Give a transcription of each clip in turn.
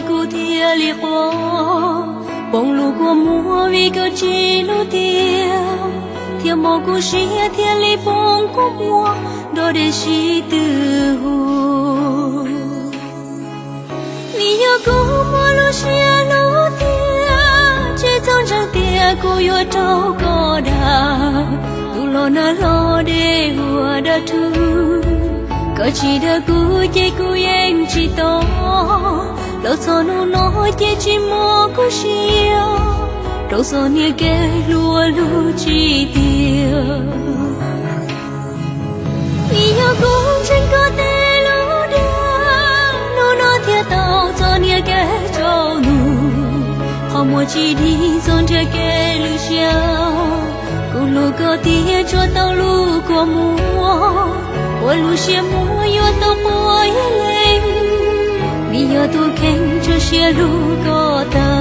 Kuv thiaj li quaj, poob lub kua muag vim koj tsis hlub tiag, thiab mob kuv siab thiaj li poob kua muag nrog dej sib tw hu. Vim yog kuv muaj lub siab hlub tiag, tsis txaus ntseeg tias kuv yuav raug koj dag. Tus los nag hlo dej huam dag rhuv, koj tsis dag kuv ces kuv yeej tsis tos. Los txog hnub no ces tsis muaj kuv siab rau txoj niag kev hlub hlub tsis tiag. Vim yog kuv ntseeg koj tej lus dag, hnub no thiaj tau txoj niag kev tsaus ntuj. Qhov muag tsis dig txog nrhiav kev lwj siab, kuv hlub koj tiag tsuas tau lub kua muag, ua lub siab muag yuav tau pua ib leeg, vim yog tus kheej tsuas siab hlub koj tag.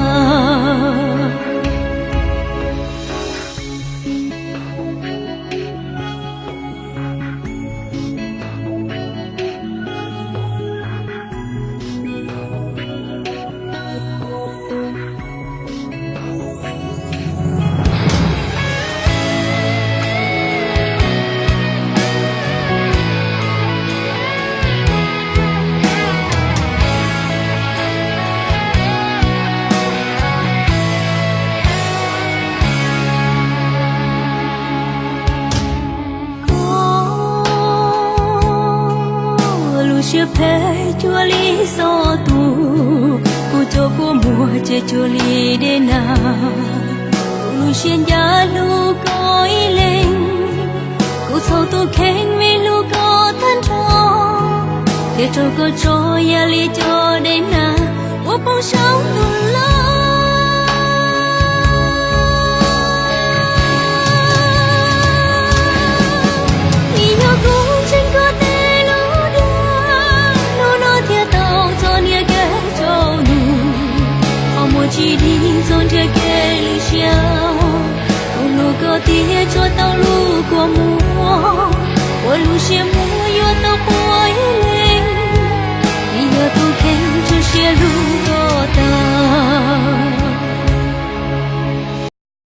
Lub siab phem cuag li xov tus, kuv cov kua muag ces cuag li dej nag. Kuv lub siab ncaj hlub koj ib leeg, kuv txhaum tus kheej vim hlub koj tag nrho, thiaj raug koj tso ya li cov dej nag uas poob saum ntuj los. Vim yog kuv ntseeg koj tej lus dag, hnub no thiaj tau txoj niag kev tsaus ntuj. Qhov muag tsis dig txog nrhiav kev lwj siab,